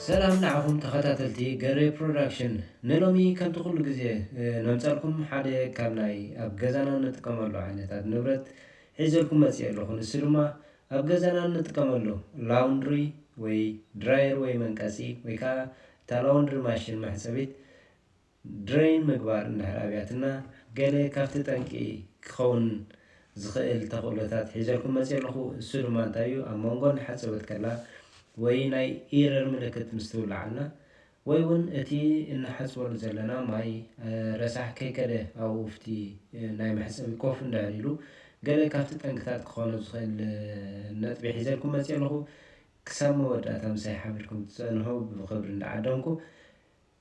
ሰላም ንዓኹም ተኸታተልቲ ገሬ ፕሮዳክሽን። ንሎሚ ከምቲ ኩሉ ግዜ፣ እ፣ ነምጸልኩም ሓደ ካብ ናይ ኣብ ገዛና እንጥቀመሉ ዓይነታት ንብረት ሒዘልኩም መጽየ ኣለኹ። ንሱ ድማ ኣብ ገዛና እንጥቀመሉ ላውንድሪ ወይ ድራየር ወይ መንቀጺ ወይ ከኣ እታ ላውንድሪ ማሽን መሕጸቢት ድሬን ምግባር እንድሕር ኣብያትና፣ ገለ ካብቲ ጠንቂ ክኸውን ዝኽእል ተኽእሎታት ሒዘልኩም መጽየ ኣለኹ። እሱ ድማ እንታይ እዩ? ኣብ መንጎ እናሓጸበት ከላ ወይ ናይ ኢረር ምልክት ምስ ትውልዓልና፣ ወይ እውን እቲ እንሓጽበሉ ዘለና ማይ፣ እ፣ ረሳሕ ከይከደ ኣብኡ ኣብቲ፣ እ፣ ናይ መሕጸቢ ኮፍ እንድሕር ኢሉ፣ ገለ ካብቲ ጠንቅታት ክኾኑ ዝኽእል፣ እ፣ ነጥቢ ሒዘልኩም መጽየ ኣለኹ። ክሳብ መወዳእታ ምሳይ ሓቢርኩም ትጸንሑ ብኽብሪ እንዳዓደምኩ፣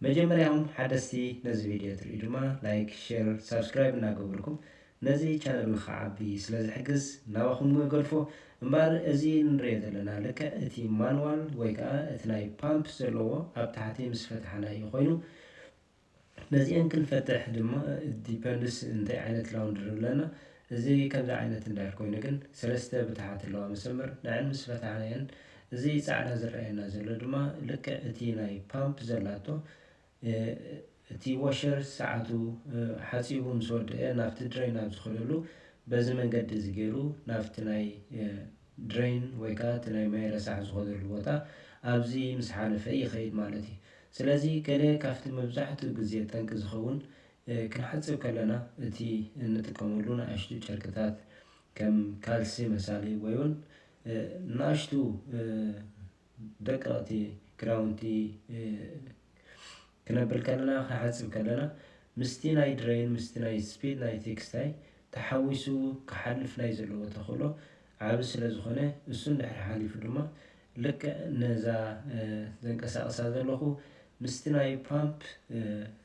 መጀመርያኹም ሓደስቲ ነዚ ቪድዮ ትርእዩ ድማ ላይክ፣ ሼር፣ ሳብስክራይብ እናገበርኩም ነዚ ቻነል ንኽዓቢ ስለ ዝሕግዝ ናባኹም እገድፎ። እምበኣር እዚ እንርእዮ ዘለና ልክዕ እቲ ማንዋል ወይ ከኣ እቲ ናይ ፓምፕ ዘለዎ ኣብ ታሕቲ ምስ ፈታሕናዮ ኮይኑ፣ ነዚአን ክንፈትሕ ድማ ዲፐንድስ እንታይ ዓይነት ላውንድሪ ኣለና። እዚ ከምዚ ዓይነት እንድሕር ኮይኑ ግን ሰለስተ ብታሕቲ ኣለዋ መሰመር፣ ንዐን ምስ ፈታሕናየን እዚ ጻዕዳ ዝረኣየና ዘሎ ድማ ልክዕ እቲ ናይ ፓምፕ ዘላቶ፣ እ፣ እቲ ዎሸር ሰዓቱ፣ እ፣ ሓጺቡ ምስ ወደአ ናብቲ ድሬን ኣብ ዝኸደሉ በዚ መንገዲ እዚ ገይሩ ናብቲ ናይ፣ እ፣ ድሬን ወይ ከኣ እቲ ናይ ማይ ረሳሕ ዝኸደሉ ቦታ ኣብዚ ምስ ሓለፈ ይኸይድ ማለት እዩ። ስለዚ ገለ ካብቲ መብዛሕትኡ ግዜ ጠንቂ ዝኸውን፣ እ፣ ክንሓጽብ ከለና እቲ እንጥቀመሉ ንኣሽቱ ጨርቅታት ከም ካልሲ መሳሊ ወይ እውን፣ እ፣ ንኣሽቱ፣ እ፣ ደቀቕቲ ክዳውንቲ፣ እ፣ ክነብል ከለና፣ ክንሓጽብ ከለና፣ ምስቲ ናይ ድሬን፣ ምስቲ ናይ ስፒድ ናይ ቴክስታይ ተሓዊሱ ክሓልፍ ናይ ዘለዎ ተኽእሎ ዓቢ ስለ ዝኾነ፣ እሱ እንድሕር ሓሊፉ ድማ፣ ልክዕ ነዛ፣ እ፣ ዘንቀሳቕሳ ዘለኹ፣ ምስቲ ናይ ፓምፕ፣ እ፣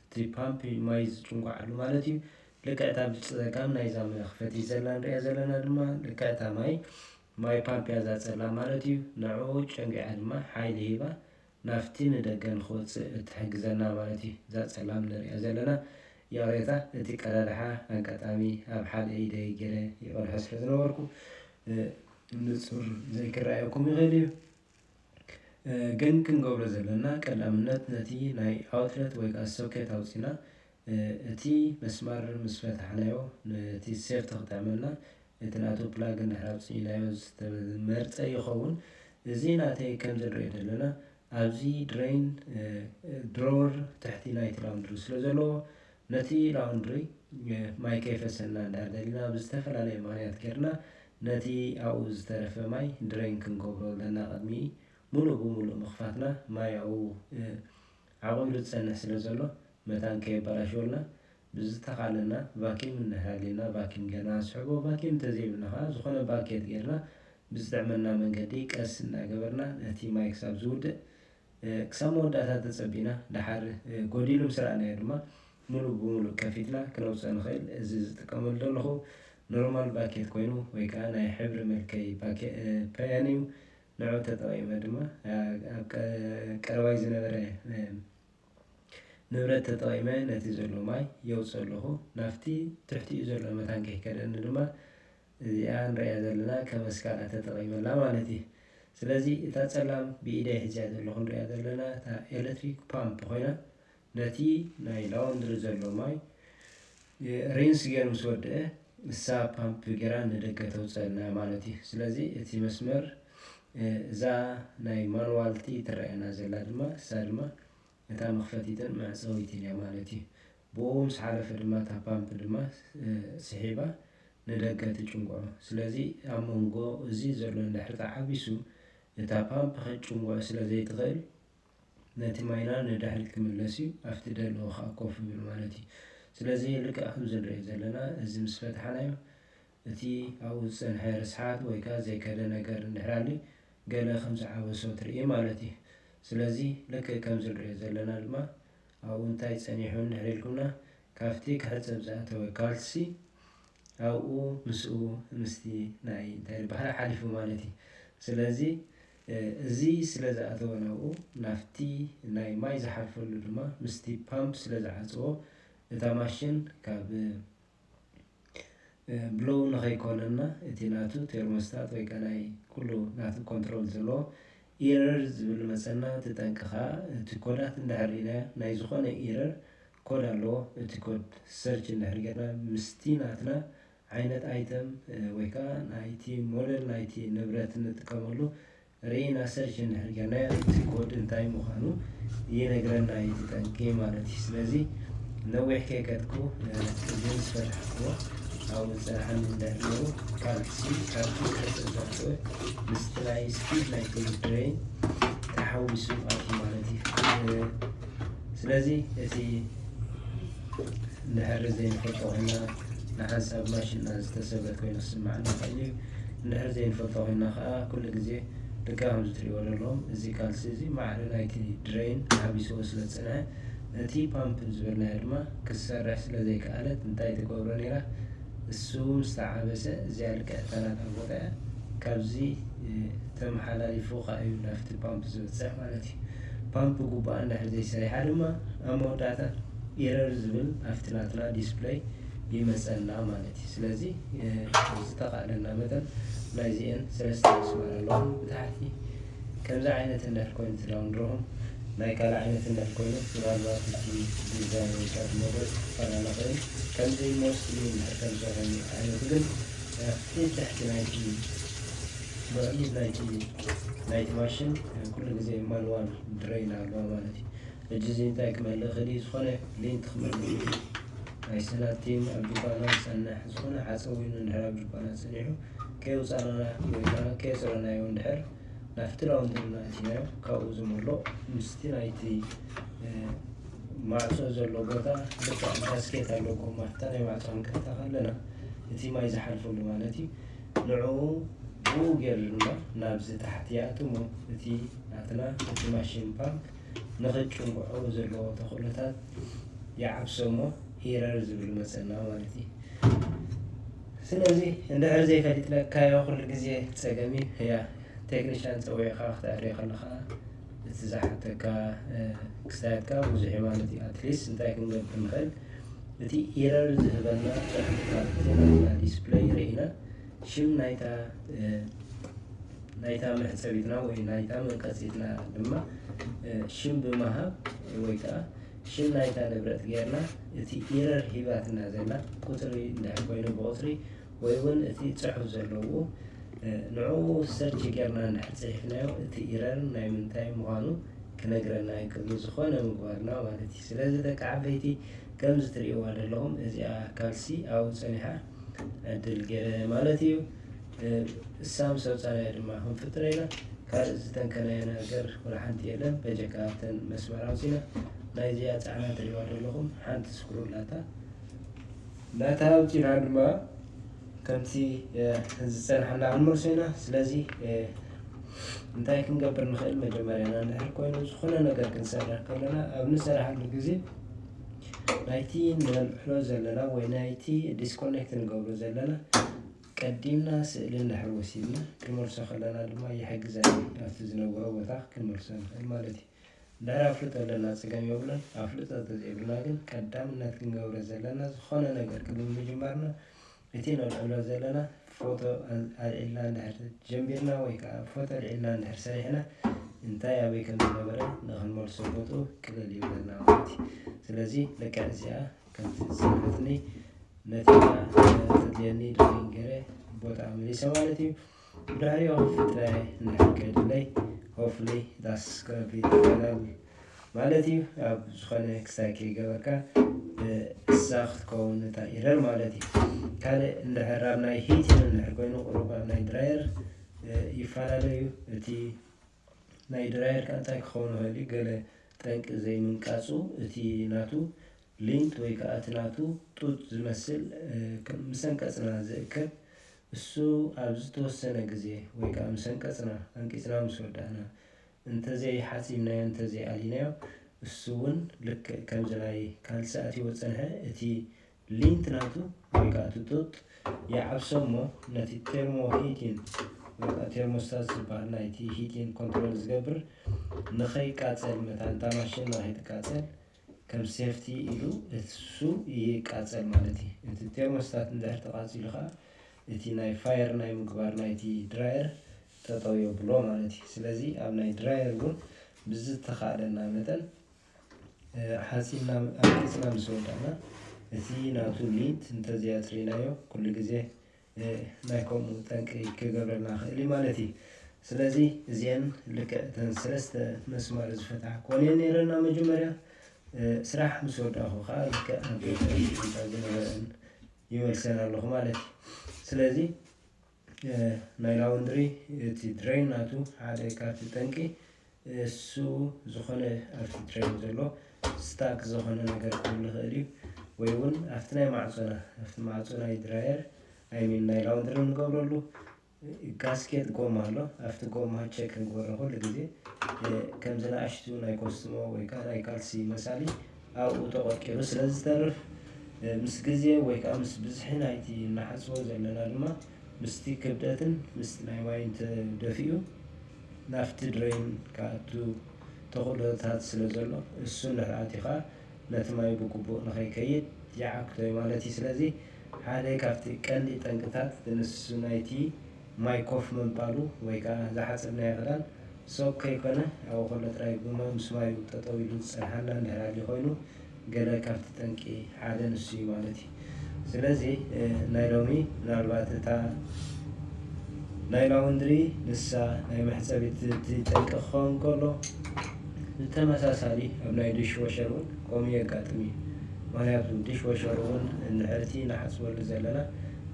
እቲ ፓምፕ ማይ ዝጭንቋዓሉ ማለት እዩ። ልክዕ እታ ብጸጋም ናይዛ መኽፈቲ ዘላ ንሪኣ ዘለና ድማ፣ ልክዕ እታ ማይ፣ ማይ ፓምፕ እያ እዛ ጸላም ማለት እዩ። ንዕኡ ጨንጊዓ ድማ ሓይሊ ሂባ ናብቲ ንደገ ንኽወጽእ እትሕግዘና ማለት እዩ። እዛ ጸላም ንሪኣ ዘለና ይቕሬታ፣ እቲ ቀዳድሓ ኣጋጣሚ ኣብ ሓደ ኢደይ ገይረ ይቐድሖ ስለ ዝነበርኩ፣ እ፣ ንጹር ዘይክረኣየኩም ይኽእል እዩ። እ፣ ግን ክንገብሮ ዘለና ቀዳምነት ነቲ ናይ ኣውትለት ወይ ከኣ ሶኬት ኣውጺና፣ እ፣ እቲ መስመር ምስ ፈታሕናዮ ነቲ ሴፍቲ ክጥዕመልና፣ እቲ ናቱ ፕላግ እንድሕር ኣውጺእናዮ ዝተመርጸ ይኸውን። እዚ ናተይ ከም ዝንሪኦ ዘለና ኣብዚ ድሬን፣ እ፣ ድሮወር ትሕቲ ናይቲ ላውንድሪ ስለ ዘለዎ፣ ነቲ ላውንድሪ፣ እ፣ ማይ ከይፈሰና እንድሕር ደሊና ብዝተፈላለየ ምኽንያት ጌርና ነቲ ኣብኡ ዝተረፈ ማይ ድሬን ክንገብሮ ኣለና። ቅድሚ ሙሉእ ብሙሉእ ምኽፋትና ማይ ኣብኡ፣ እ፣ ዓቑሩ ዝጸንሕ ስለ ዘሎ መታን ከየበላሽወልና ብዝተኻለና ቫኪም እንድሕር ኣልዩና ቫኪም ጌርና ንስሕቦ። ቫኪም እንተዘይብልና ኸዓ ዝኾነ ባኬት ጌርና ብዝጥዕመና መንገዲ ቀስ እናገበርና ነቲ ማይ ክሳብ ዝውድእ፣ እ፣ ክሳብ መወዳእታ ተጸቢና፣ ደሓር፣ እ፣ ጎዲሉ ምስ ረኣናዮ ድማ ሙሉእ ብሙሉእ ከፊትና ክነውጽኦ ንኽእል። እዚ ዝጥቀመሉ ዘለኹ ኖርማል ባኬት ኮይኑ ወይ ከኣ ናይ ሕብሪ መለከዪ ባኬ-፣ እ፣ ፓያን እዩ። ንዕኡ ተጠቒመ ድማ፣ እ፣ ኣብ ቀ-፣ ቀረባይ ዝነበረ፣ እ፣ ንብረት ተጠቒመ ነቲ ዘሎ ማይ የውጽእ ኣለኹ። ናብቲ ትሕቲኡ ዘሎ መታን ከይከደኒ ድማ እዚኣ ንሪኣ ዘለና ከም ኣስካላ ተጠቒመላ ማለት እዩ። ስለዚ እታ ጸላም ብኢደይ ሒዝያ ዘለኹ ንሪኣ ዘለና እታ ኤሌክትሪክ ፓምፕ ኮይና ነቲ ናይ ላውንድሪ ዘሎ ማይ፣ እ፣ ሪንስ ገይሩ ምስ ወደአ እሳ ፓምፕ ገይራ ንደገ ተውጸልና ማለት እዩ። ስለዚ እቲ መስመር፣ እ፣ እዛ ናይ ማኑዋልቲ ትረኣየና ዘላ ድማ እሳ ድማ እታ መኽፈቲትን መዕጸዊትን እያ ማለት እዩ። ብኡ ምስ ሓለፈ ድማ እታ ፓምፕ ድማ፣ እ፣ ስሒባ ንደገ ትጭንቆ። ስለዚ ኣብ መንጎ እዚ ዘሎ እንድሕር ተዓቢሱ እታ ፓምፕ ክትጭንቆ ስለ ዘይትኽእል ነቲ ማይና ንድሕሪት ክምለስ እዩ፣ ኣብቲ ደለዎ ከዓ ኮፍ ይብል ማለት እዩ። ስለዚ ልክዕ ከምዚ ንሪኦ ዘለና እዚ ምስ ፈትሓናዮ እቲ ኣብኡ ዝጸንሐ ርስሓት ወይ ከኣ ዘይከደ ነገር እንድሕር ኣልዩ ገለ ከም ዝዓበሶ ትርኢ ማለት እዩ። ስለዚ ልክዕ ከምዚ ንሪኦ ዘለና ድማ ኣብኡ እንታይ ጸኒሑ እንድሕር ኢልኩምና ካብቲ ክሕጸብ ዝኣተወ ካልሲ ኣብኡ ምስኡ ምስቲ ናይ እንታይ ዝበሃል ሓሊፉ ማለት እዩ። ስለዚ፣ እ፣ እዚ ስለ ዝኣተወ ናብኡ ናብቲ ናይ ማይ ዝሓልፈሉ ድማ ምስቲ ፓምፕ ስለ ዝዓጸዎ እታ ማሽን ካብ፣ እ፣ ብሎው ንኸይኮነና እቲ ናቱ ቴርሞስታት ወይ ከኣ ናይ ኩሉ ናቱ ኮንትሮል ዘለዎ ኢረር ዝብል መጸና። እቲ ጠንቂ ኸኣ እቲ ኮዳት እንድሕር ርኢና፣ ናይ ዝኾነ ኢረር ኮድ ኣለዎ። እቲ ኮድ ሰርች እንድሕር ጌርና ምስቲ ናትና ዓይነት ኣይተም ወይ ከዓ ናይቲ ሞደል ናይቲ ንብረት እንጥቀመሉ ርኢና ሰርች እንድሕር ጌርና እቲ ኮድ እንታይ ምዃኑ ይነግረና እዩ እቲ ጠንቂ ማለት እዩ። ስለዚ ነዊሕ ከይከድኩ እዚ ምስ ፈታሕክዎ ኣብኡ ዝጸንሓኒ እንድሕር ነይሩ ካልሲ ካብቲ ዝሕጸ ዘሕጽወ ምስቲ ናይ ስፒድ ናይቲ ድሬን ተሓዊሱ ኣትዩ ማለት እዩ። ስለዚ እቲ እንድሕር ዘይንፈልጦ ኮይና ንሓንሳብ ማሽንና ዝተሰብረት ኮይኑ ክስምዓና ይኽእል እዩ። እንድሕር ዘይንፈልጦ ኮይና ከዓ ኩሉ ግዜ ልክዕ ከምዚ ትሪእዎ ዘለኹም እዚ ካልሲ እዚ ማዕረ ናይቲ ድሬን ሓቢስዎ ስለ ዝጸንሐ እቲ ፓምፕ ዝበልናዮ ድማ ክትሰርሕ ስለ ዘይከኣለት እንታይ ትገብሮ ነይራ? እሱ ምስ ተዓበሰ እዚኣ ልክዕ እታ ናታ ቦታ እያ። ካብዚ ተመሓላሊፉ ከዓ እዩ ናብቲ ፓምፕ ዝበፅሕ ማለት እዩ። ፓምፕ ግቡኣ እንድሕር ዘይሰሪሓ ድማ ኣብ መወዳእታ ኢረር ዝብል ኣብቲ ናትና ዲስፕለይ ይመፀና ማለት እዩ። ስለዚ ዝተኻእለና መጠን ናይዚአን ሰለስተ መስመር ኣለዎም ብታሕቲ ከምዚ ዓይነት እንድሕር ኮይኑ ትዳውንድሮም ናይ ካልእ ዓይነት እንድሕር ኮይኑ ምናልባት እቲ ዲዛይን ወይ ከዓ ሞዴል ክፈላለ ኽእል ከምዚ ሞስትሊ እንድሕር ከም ዝኾነ ዓይነት ግን ኣብቲ ትሕቲ ናይቲ ብዕሊት ናይቲ ናይቲ ማሽን ኩሉ ግዜ ማንዋል ድሬን ኣለዋ ማለት እዩ። ሕጂ እዚ እንታይ ክመልእ ክእል እዩ? ዝኾነ ሊንት ክመልእ እዩ። ናይ ሰናቲም ኣብ ጁባና ዝጸንሕ ዝኾነ ሓጸው ኮይኑ እንድሕር ኣብ ጁባና ጸኒሑ ከየውጻናና ወይ ከዓ ከየጽረናዮ እንድሕር ናብቲ ላውንደሪ እናእቲናዮ ካብኡ ዝመልኦ ምስቲ ናይቲ ማዕጾ ዘሎ ቦታ ልክዕ ባስኬት ኣለኩም ኣብታ ናይ ማዕጾ ክንከፍታ ከለና እቲ ማይ ዝሓልፈሉ ማለት እዩ። ንዕኡ ብኡ ገይሩ ድማ ናብዚ ታሕቲ ይኣቱ እሞ እቲ ናትና እቲ ማሽን ፓምፕ ንኽጭንቅዖ ዘለዎ ተኽእሎታት ይዓብሶ እሞ ኢረር ዝብል መጸና ማለት እዩ። ስለዚ እንድሕር ዘይፈሊጥካዮ ኩሉ ግዜ ጸገም እዩ። ያ ቴክኒሻን ጸዊዕካ ክተዕርዮ ከለኻ እቲ ዝሓተካ ክስታያትካ ብዙሕ እዩ ማለት እዩ። ኣትሊስት እንታይ ክንገብር ንኽእል? እቲ ኢረር ዝህበና ጽሑፍ ናብቲ ናትና ዲስፕለይ ርኢና ሽም ናይታ ናይታ መሕጸቢትና ወይ ናይታ መንቀጺትና ድማ ሽም ብምሃብ ወይ ከዓ ሽም ናይታ ንብረት ጌርና እቲ ኢረር ሂባትና ዘላ ቁጽሪ እንድሕር ኮይኑ ብቁጽሪ ወይ እውን እቲ ጽሑፍ ዘለዎ ንዕኡ ሰርች ጌርና እንድሕር ጽሒፍናዮ እቲ ኢረር ናይ ምንታይ ምዃኑ ክነግረና ይክእል ዝኾነ ምግባርና ማለት እዩ። ስለዚ ደቂ ዓበይቲ ከምዚ ትርእይዋ ዘለኹም እዚኣ ካልሲ ኣብኡ ጸኒሓ ዕድል ገለ ማለት እዩ። እሳ ምስ ኣውጻናያ ድማ ክንፍጥረ ኢና። ካልእ ዝተንከናዮ ነገር ወላ ሓንቲ የለን። በጀካ ኣብተን መስመር ኣውጺና ናይዚኣ ጻዕና ትርእይዋ ዘለኹም ሓንቲ ስክሩ ኣላታ። ናታ ኣውጺና ድማ ከምቲ ዝጸንሓና ክንመልሶ ኢና። ስለዚ እንታይ ክንገብር ንኽእል? መጀመርያና እንድሕር ኮይኑ ዝኾነ ነገር ክንሰርሕ ከለና ኣብ ንሰርሓሉ ግዜ ናይቲ ነልዕሎ ዘለና ወይ ናይቲ ዲስኮኔክት ንገብሮ ዘለና ቀዲምና ስእሊ እንድሕር ወሲድና ክንመልሶ ከለና ድማ ይሕግዘና ኣብቲ ዝነበሮ ቦታ ክንመልሶ ንኽእል ማለት እዩ። እንድሕር ኣፍልጦ ኣለና ጸገም የብሉን። ኣፍልጦ ተዘይብልና ግን ቀዳምነት ክንገብሮ ዘለና ዝኾነ ነገር ቅድሚ ምጅማርና እቲ ነልዕሎ ዘለና ፎቶ ኣልዒልና እንድሕር ጀሚርና ወይ ከዓ ፎቶ ኣልዒልና እንድሕር ሰሪሕና እንታይ ኣበይ ከም ዝነበረ ንክንመልሶ ቦትኡ ቅልል ይብለና ማለት እዩ። ስለዚ ልክዕ እዚኣ ከምቲ ዝሰምዐትኒ ነቲ ተድልየኒ ድሬን ገይረ ቦትኣ መሊሰ ማለት እዩ። ብድሕሪኡ ክፍትናየ እንድሕር ከድለይ ሆፍሊ ዳስክረቢ ይፈላል ማለት እዩ። ኣብ ዝኾነ ክሳይ ከይገበርካ እሳ ክትከውን እታ ኢረር ማለት እዩ። ካልእ እንድሕር ኣብ ናይ ሂቲን እንድሕር ኮይኑ ቁሩብ ኣብ ናይ ድራየር ይፈላለዩ። እቲ ናይ ድራየር ከ እንታይ ክኸውን ይኽእል እዩ? ገለ ጠንቂ ዘይምንቃጹ እቲ ናቱ ሊንት ወይ ከዓ እቲ ናቱ ጡጥ ዝመስል ምስ ኣንቀጽና ዝእከብ እሱ ኣብ ዝተወሰነ ግዜ ወይ ከዓ ምስ ኣንቀጽና ኣንቂጽና ምስ ወዳእና እንተዘይሓጺብናዮ እንተዘይኣሊናዮ እሱ እውን ልክዕ ከምዚ ናይ ካልሲ ኣትይዎ ዝጸንሐ እቲ ሊንት ናቱ ወይ ከዓ እቲ ጡጥ ይዓብሶ እሞ ነቲ ቴርሞ ሂቲን ወይ ከዓ ቴርሞስታት ዝበሃል ናይቲ ሂቲን ኮንትሮል ዝገብር ንኸይቃጸል መታን እታ ማሽን ንኸይትቃጸል ከም ሴፍቲ ኢሉ እሱ ይቃጸል ማለት እዩ። እቲ ቴርሞስታት እንድሕር ተቃጺሉ ከዓ እቲ ናይ ፋየር ናይ ምግባር ናይቲ ድራየር ጠጠው የብሎ ማለት እዩ። ስለዚ ኣብ ናይ ድራየር እውን ብዝተኻእለና መጠን ሓፂና ኣቂፅና ምስ ወዳእና እቲ ናቱ ሊንት እንተዘያፅሪናዮ ኩሉ ግዜ ናይ ከምኡ ጠንቂ ክገብረልና ክእል እዩ ማለት እዩ። ስለዚ እዚአን ልክዕ እተን ሰለስተ መስማር ዝፈትሓ ኮንየን ነይረና መጀመርያ። ስራሕ ምስ ወዳእኹ ከዓ ልክዕ ኣብ ዝነበረን ይመልሰን ኣለኹ ማለት እዩ። ስለዚ ናይ ላውንድሪ እቲ ድሬን ናቱ ሓደ ካብቲ ጠንቂ እሱ ዝኾነ ኣብቲ ድሬን ዘሎ ስታክ ዝኾነ ነገር ክህሉ ይኽእል እዩ። ወይ እውን ኣብቲ ናይ ማዕፆና ኣብቲ ማዕፆ ናይ ድራየር ኣይሚን ናይ ላውንድሪ ንገብረሉ ጋስኬት ጎማ ኣሎ። ኣብቲ ጎማ ቸክ ንግበሮ ኩሉ ግዜ ከምዚ ንኣሽቱ ናይ ኮስትሞ ወይ ከዓ ናይ ካልሲ መሳሊ ኣብኡ ተቆቂሩ ስለ ዝተርፍ ምስ ግዜ ወይ ከዓ ምስ ብዝሒ ናይቲ እናሓፅቦ ዘለና ድማ ምስቲ ክብደትን ምስቲ ናይ ማይን ተደፊኡ ናብቲ ድሬን ክኣቱ ተኽእሎታት ስለ ዘሎ እሱ እንድሕር ኣትዩ ከዓ ነቲ ማይ ብግቡእ ንኸይከይድ ይዓግቶ እዩ ማለት እዩ። ስለዚ ሓደ ካብቲ ቀንዲ ጠንቅታት ንሱ ናይቲ ማይ ኮፍ ምባሉ ወይ ከዓ ዝሓፀብናዮ ክዳን ሶክ ከይኮነ ኣብኡ ከሎ ጥራይ ብማይ ምስ ማዩ ጠጠው ኢሉ ዝፀንሓና እንድሕር ኣልዩ ኮይኑ ገለ ካብቲ ጠንቂ ሓደ ንሱ እዩ ማለት እዩ። ስለዚ ናይ ሎሚ ምናልባት እታ ናይ ላውንድሪ ንሳ ናይ መሕፀቢት እቲ ጠንቂ ክኸውን ከሎ ብተመሳሳሊ ኣብ ናይ ድሽ ወሸር እውን ከምኡ የጋጥም እዩ። ምክንያቱ ድሽ ወሸር እውን እንድሕርቲ ንሓፅበሉ ዘለና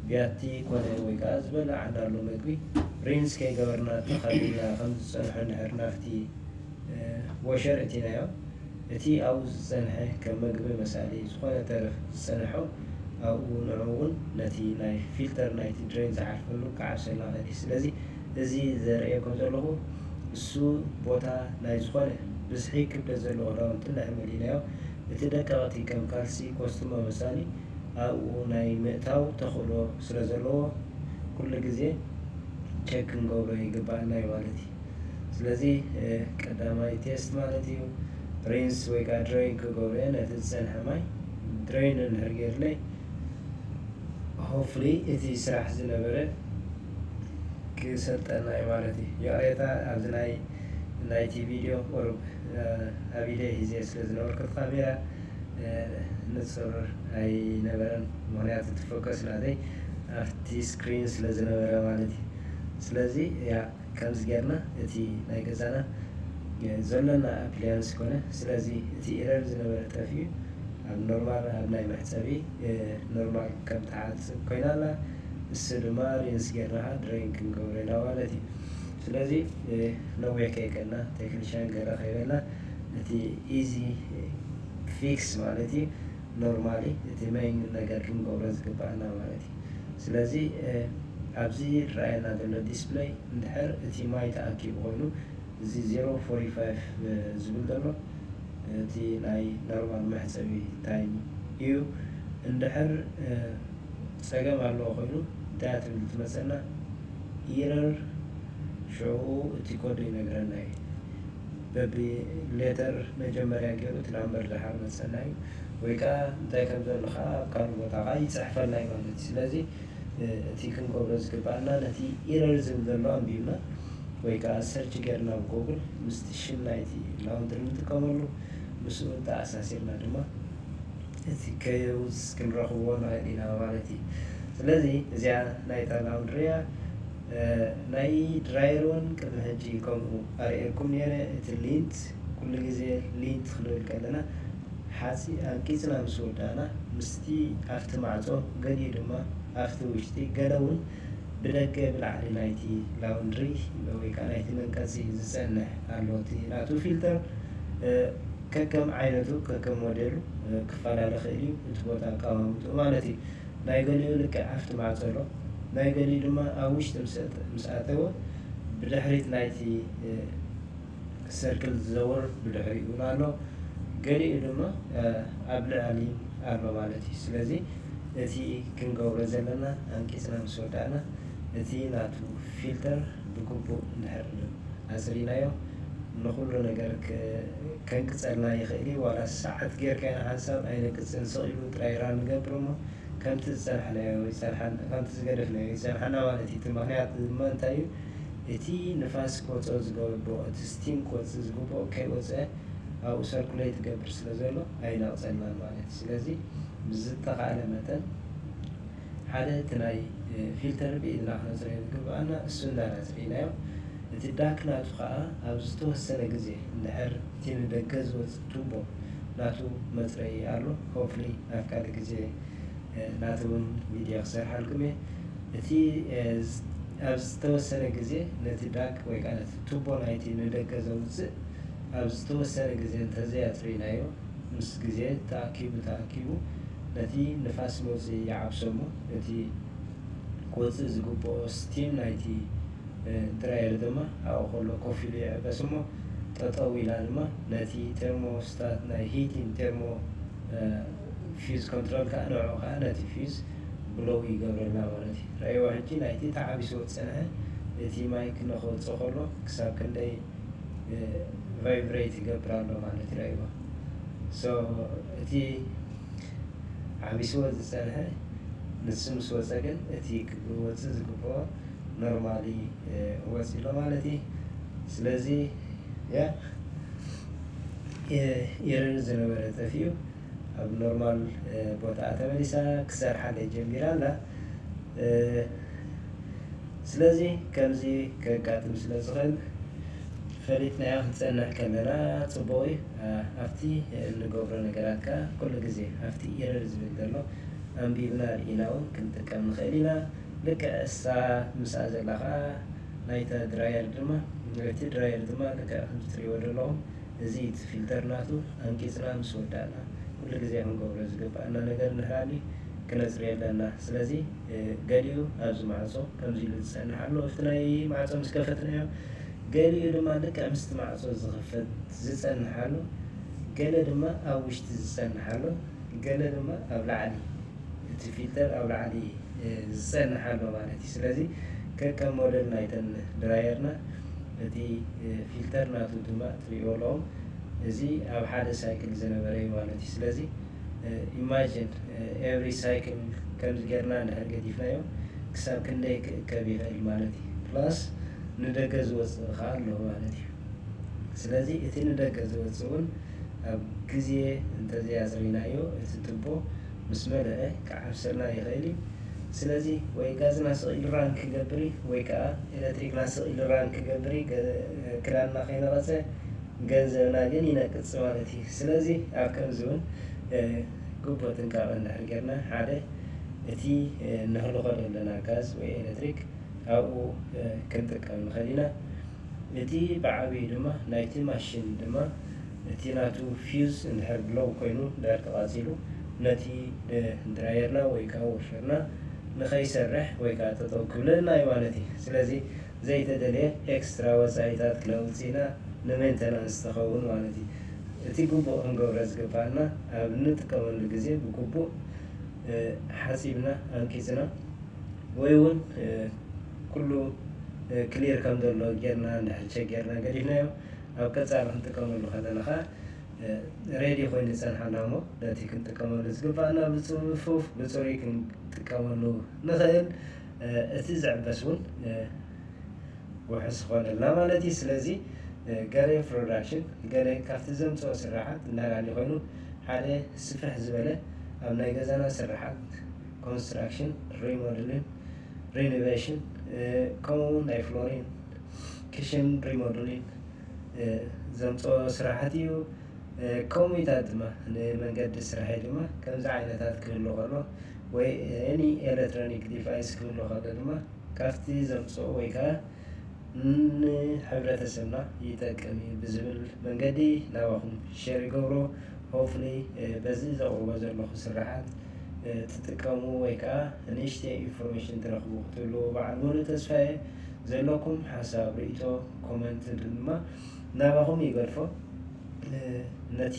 ቢያቲ ኮነ ወይ ከዓ ዝበላዓና ኣሎ መግቢ ሪንስ ከይገበርና ተኸሊልና ከም ዝፀንሑ እንድሕር ናብቲ ወሸር እቲናዮ እቲ ኣብኡ ዝፀንሐ ከም መግቢ መሳሊ ዝኾነ ተረፍ ዝፀንሖ ኣብኡ ንዑ እውን ነቲ ናይ ፊልተር ናይቲ ድሬን ዝሓልፈሉ ክዓብሰልና ኽእል እዩ። ስለዚ እዚ ዘርእየኩም ዘለኹ እሱ ቦታ ናይ ዝኾነ ብዝሒ ክብደት ዘለዎ ክዳውንቲ እንድሕር መሊእናዮ እቲ ደቀቕቲ ከም ካልሲ ኮስትሞ መሳሊ ኣብኡ ናይ ምእታው ተኽእሎ ስለ ዘለዎ ኩሉ ግዜ ቸክ ክንገብሮ ይግባኣና እዩ ማለት እዩ። ስለዚ ቀዳማይ ቴስት ማለት እዩ ሪንስ ወይ ከዓ ድሬን ክገብሮ እየ ነቲ ዝፀንሐ ማይ ድሬን እንድሕር ገይርለይ ሆፍሊ እቲ ስራሕ ዝነበረ ክሰልጠና እዩ ማለት እዩ። ይቕሬታ ኣብዚ ናይ ናይቲ ቪድዮ ቁሩብ ኣብ ኢደይ ሒዘ ስለ ዝነበርኩ እቲ ካሜራ ንፁር ኣይነበረን፣ ምክንያቱ እቲ ፎከስ ናተይ ኣብቲ ስክሪን ስለ ዝነበረ ማለት እዩ። ስለዚ ያ ከምዚ ጌርና እቲ ናይ ገዛና ዘሎና ኣፕሊያንስ ኮነ። ስለዚ እቲ ኢረር ዝነበረ ጠፊኡ ኣብ ኖርማል ኣብ ናይ መሕፀቢ ኖርማል ከም ትሓፅብ ኮይና ኣላ። እሱ ድማ ሪንስ ጌርና ድሬን ክንገብሮ ኢና ማለት እዩ። ስለዚ ነዊሕ ከይከና ቴክኒሻን ገለ ከይበልና እቲ ኢዚ ፊክስ ማለት እዩ ኖርማሊ እቲ መይን ነገር ክንገብሮ ዝግባኣና ማለት እዩ። ስለዚ ኣብዚ ዝረኣየና ዘሎ ዲስፕለይ እንድሕር እቲ ማይ ተኣኪቡ ኮይኑ እዚ ዜሮ ፎርቲ ፋይቭ ዝብል ዘሎ እቲ ናይ ኖርማል መሕፀቢ ታይም እዩ። እንድሕር ፀገም ኣለዎ ኮይኑ እንታይ ትብል ትመፀና ኢረር ሽዑ እቲ ኮድ ይነግረና እዩ። በቢ ሌተር መጀመርያ ገይሩ እቲ ናምበር ድሓር መፀና እዩ። ወይ ከዓ እንታይ ከም ዘሎ ከዓ ኣብ ካልእ ቦታ ከዓ ይፅሕፈልና እዩ ማለት እዩ። ስለዚ እቲ ክንገብሮ ዝግባኣና ነቲ ኢረር ዝብል ዘሎ ኣንቢብና ወይ ከዓ ሰርች ገይርና ኣብ ጎግል ምስቲ ሽም ናይቲ ላውንድሪ ንጥቀመሉ ምስኡ ተኣሳሲርና ድማ እቲ ከውስ ክንረኽቦ ንኽእል ኢና ማለት እዩ። ስለዚ እዚኣ ናይታ ላውንድሪ እያ። ናይ ድራየር እውን ቅድሚ ሕጂ ከምኡ ኣርእየኩም ነይረ። እቲ ሊንት ኩሉ ግዜ ሊንት ክንብል ከለና ሓፂ ኣንቂፅና ምስ ወዳእና ምስቲ ኣብቲ ማዕፆ ገሊኡ ድማ ኣብቲ ውሽጢ ገለ እውን ብደገ ብላዕሊ ናይቲ ላውንድሪ ወይ ከዓ ናይቲ መንቀፂ ዝፀንሕ ኣሎ። እቲ ናቱ ፊልተር ከከም ዓይነቱ ከከም ሞዴሉ ክፈላለ ክእል እዩ። እቲ ቦታ ኣቀማምጥኡ ማለት እዩ። ናይ ገሊኡ ልክዕ ኣብቲ ማዕፆ ኣሎ፣ ናይ ገሊኡ ድማ ኣብ ውሽጢ ምስ ኣተወ ብድሕሪት ናይቲ ሰርክል ዝዘውር ብድሕሪኡ እውን ኣሎ፣ ገሊኡ ድማ ኣብ ልዕሊ ኣሎ ማለት እዩ። ስለዚ እቲ ክንገብሮ ዘለና ኣንቂፅና ምስ ወዳእና እቲ ናቱ ፊልተር ብግቡእ እንድሕር ኣፅሪናዮ ንኩሉ ነገር ከንቅፀልና ይኽእል እዩ። ዋላ ሰዓት ጌርካ ኢና ሓንሳብ ኣይነቅፅን፣ ስቕ ኢሉ ጥራይ ራን ንገብር እሞ ከምቲ ዝፀናሕናዮ ይፀንሓና፣ ከምቲ ዝገደፍናዮ ይፀንሓና ማለት እዩ። እቲ ምኽንያት ድማ እንታይ እዩ? እቲ ንፋስ ክወፅኦ ዝገበኦ እቲ ስቲም ክወፅእ ዝግብኦ ከይወፅአ ኣብኡ ሰርኩሌት ይገብር ስለ ዘሎ ኣይነቕፀልናን ማለት እዩ። ስለዚ ብዝተኻእለ መጠን ሓደ እቲ ናይ ፊልተር ብኢድና ክነፅርዮ ዝግብኣና እሱ እንዳናፅርኢናዮ እቲ ዳክ ናቱ ከዓ ኣብ ዝተወሰነ ግዜ እንድሕር እቲ ንደገ ዝወፅእ ቱቦ ናቱ መፅረይ ኣሎ። ሆፕሊ ኣብ ካልእ ግዜ ናቲ እውን ቪድዮ ክሰርሓልኩም እየ። እቲ ኣብ ዝተወሰነ ግዜ ነቲ ዳክ ወይ ከዓ ነቲ ቱቦ ናይቲ ንደገ ዘውፅእ ኣብ ዝተወሰነ ግዜ እንተዘያፅሪናዮ ምስ ግዜ ተኣኪቡ ተኣኪቡ ነቲ ንፋስ መውፅኢ ይዓብሶ እሞ እቲ ክወፅእ ዝግብኦ ስቲም ናይቲ ድራየር ድማ ኣብኡ ከሎ ኮፍ ኢሉ ይዕበስ እሞ ጠጠው ኢላ ድማ ነቲ ቴርሞስታት ናይ ሂቲን ቴርሞ ፊዝ ኮንትሮል ከዓ ንዑ ከዓ ነቲ ፊዝ ብሎው ይገብረልና ማለት እዩ። ረእይዎ ሕጂ ናይቲ ተዓቢስዎ ዝፀንሐ እቲ ማይክ ንክወፅእ ከሎ ክሳብ ክንደይ ቫይብሬት ይገብር ኣሎ ማለት እዩ። ረእይዎ እቲ ዓቢስዎ ዝፀንሐ ንሱ ምስ ወፀ ግን እቲ ክወፅእ ዝግብኦ ኖርማሊ ወፂ ኣሎ ማለት እዩ። ስለዚ ያ ኢረር ዝነበረ ጠፊኡ ኣብ ኖርማል ቦታ ተመሊሳ ክሰርሓለይ ጀሚራ ኣላ። ስለዚ ከምዚ ከጋጥም ስለ ዝኽእል ፈሊጥናዮ ክንፀንሕ ከለና ፅቡቕ እዩ። ኣብቲ እንገብሮ ነገራት ከዓ ኩሉ ግዜ ኣብቲ ኢረር ዝብል ዘሎ ኣንቢብና ርኢና እውን ክንጥቀም ንኽእል ኢና። ልክዕ እሳ ምስኣ ዘላ ከዓ ናይታ ድራየር ድማ እቲ ድራየር ድማ ልክዕ ከምዚ ትሪእዎ ዘለኹም እዚ እቲ ፊልተር ናቱ ኣንቂፅና ምስ ወዳእና ኩሉ ግዜ ክንገብሮ ዝግባኣና ነገር እንድሕር ኣልዩ ክነፅርዮ ኣለና። ስለዚ ገሊኡ ኣብዚ ማዕፆ ከምዚ ኢሉ ዝፀንሕ ኣሎ። ኣብቲ ናይ ማዕፆ ምስ ከፈትናዮ ገሊኡ ድማ ልክዕ ምስቲ ማዕፆ ዝኽፈት ዝፀንሕ ኣሎ። ገለ ድማ ኣብ ውሽጢ ዝፀንሕ ኣሎ። ገለ ድማ ኣብ ላዕሊ እቲ ፊልተር ኣብ ላዕሊ ዝፀንሕ ኣሎ ማለት እዩ። ስለዚ ከከም ሞደል ናይተን ድራየርና እቲ ፊልተር ናቱ ድማ ትሪእዎ ኣለኹም። እዚ ኣብ ሓደ ሳይክል ዝነበረ እዩ ማለት እዩ። ስለዚ ኢማጂን ኤቭሪ ሳይክል ከምዚ ጌርና እንድሕር ገዲፍናዮ ክሳብ ክንደይ ክእከብ ይኽእል ማለት እዩ። ፕላስ ንደገ ዝወፅእ ከዓ ኣሎ ማለት እዩ። ስለዚ እቲ ንደገ ዝወፅእ እውን ኣብ ግዜ እንተዘያፅሪናዮ እቲ ቱቦ ምስ መለአ ክዓብሰልና ይኽእል እዩ። ስለዚ ወይ ጋዝና ስቕ ኢሉ ራን ክገብር እዩ ወይ ከዓ ኤሌክትሪክና ስቕ ኢሉ ራን ክገብር እዩ። ክዳንና ከይነቐፀ ገንዘብና ግን ይነቅፅ ማለት እዩ። ስለዚ ኣብ ከምዚ እውን ግቡእ ጥንቃቐ እንድሕር ጌርና ሓደ እቲ ንኽልኾ ዘለና ጋዝ ወይ ኤሌክትሪክ ኣብኡ ክንጥቀም ንኽእል ኢና። እቲ ብዓብዩ ድማ ናይቲ ማሽን ድማ እቲ ናቱ ፊውዝ እንድሕር ብሎው ኮይኑ እንድሕር ተቓፂሉ ነቲ ድራየርና ወይ ከዓ ወሸርና ንኸይሰርሕ ወይ ከዓ ጠጠው ክብለልና እዩ ማለት እዩ። ስለዚ ዘይተደልየ ኤክስትራ ወፃኢታት ክነውፅእ ኢና ንሜንተናንስ ተኸውን ማለት እዩ። እቲ ግቡእ ክንገብሮ ዝግባኣና ኣብ እንጥቀመሉ ግዜ ብግቡእ ሓፂብና ኣንቂፅና ወይ እውን ኩሉ ክሊር ከም ዘሎ ጌርና እንድሕር ቸክ ጌርና ገዲፍናዮ ኣብ ቀፃሊ ክንጥቀመሉ ከለና ከዓ ሬዲ ኮይኑ ይፀንሓና እሞ ነቲ ክንጥቀመሉ ዝግባኣና ብፅፉፍ ብፅሩይ ክንጥቀመሉ ንኽእል። እቲ ዝዕበስ እውን ውሑስ ይኾነልና ማለት እዩ። ስለዚ ገለ ፕሮዳክሽን ገለ ካብቲ ዘምፅኦ ስራሓት እናላሊ ኮይኑ ሓደ ስፍሕ ዝበለ ኣብ ናይ ገዛና ስራሓት ኮንስትራክሽን ሪሞድልን ሪኖቬሽን ከምኡ እውን ናይ ፍሎሪን ክሽን ሪሞድሊን ዘምፅኦ ስራሓት እዩ። ከምኡታት ድማ ንመንገዲ ስራሐይ ድማ ከምዚ ዓይነታት ክህሉ ከሎ ወይ ኤኒ ኤሌክትሮኒክ ዲቫይስ ክህሉ ከሎ ድማ ካብቲ ዘምፅኦ ወይ ከዓ ንሕብረተሰብና ይጠቅም እዩ ብዝብል መንገዲ ናባኹም ሸር ይገብሮ። ሆፕሊ በዚ ዘቕርቦ ዘለኹ ስራሓት ትጥቀሙ ወይ ከዓ ንእሽተይ ኢንፎርሜሽን ትረኽቡ ክትህልዎ በዓል ሙሉእ ተስፋ እየ። ዘለኩም ሓሳብ ርእቶ ኮመንት ድማ ናባኹም ይገድፎ። ነቲ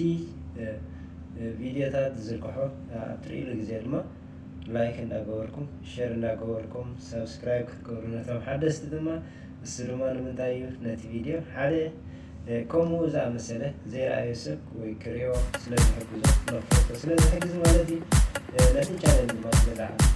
ቪድዮታት ዝዝርግሖ ኣብ ትርእይሉ ግዜ ድማ ላይክ እንዳገበርኩም ሸር እንዳገበርኩም ሳብስክራይብ ክትገብሩ ነቶም ሓደስቲ ድማ እሱ ድማ ንምንታይ እዩ ነቲ ቪድዮ ሓደ ከምኡ ዝኣመሰለ ዘይረኣዮ ሰብ ወይ ክሪኦ ስለ ዝሕግዞ ነክፈቶ ስለ ዝሕግዝ ማለት እዩ። ነቲ ቻነል ድማ ስለ ዝዓግዞ